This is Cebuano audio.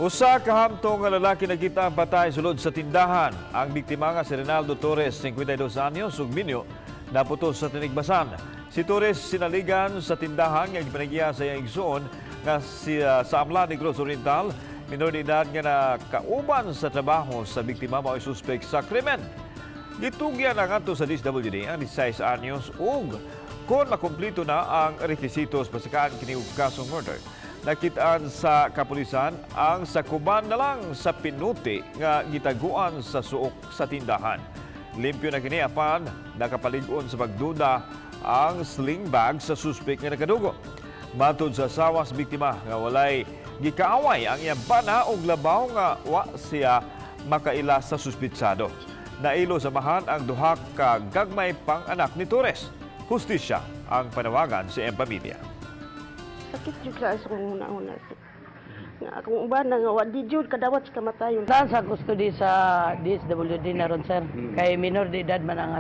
Usa ka hamtong nga lalaki nakita ang patay sulod sa tindahan. Ang biktima nga si Ronaldo Torres, 52 anyos, ug minyo, naputos sa tinigbasan. Si Torres sinaligan sa tindahan nga gipanagya sa iyang igsoon nga si, sa Amlan, Negros Oriental, minor de edad nga nakauban sa trabaho sa biktima mao suspek sa krimen. Gitugyan ang ngadto sa DSWD ang 16 anyos ug kung makumplito na ang rekisitos, pasakaan kini og kasong murder. Nakitaan sa kapulisan ang sakuban na lang sa pinuti nga gitaguan sa suok sa tindahan. Limpyo na kini apan nakapalig-on sa pagduda ang sling bag sa suspek nga nakadugo. Matod sa asawa sa biktima nga walay gikaaway ang iyang bana og labaw nga wa siya makaila sa suspitsado. Nailo sa amahan ang duha ka gagmay pang anak ni Torres. Hustisya ang panawagan sa iyang pamilya. Sakit jud sa akong una-una. Nga akong uban nga wa di jud kadawat sa kamatayon. Saan sa custody sa DSWD na ron, sir? Kay minor de edad man ang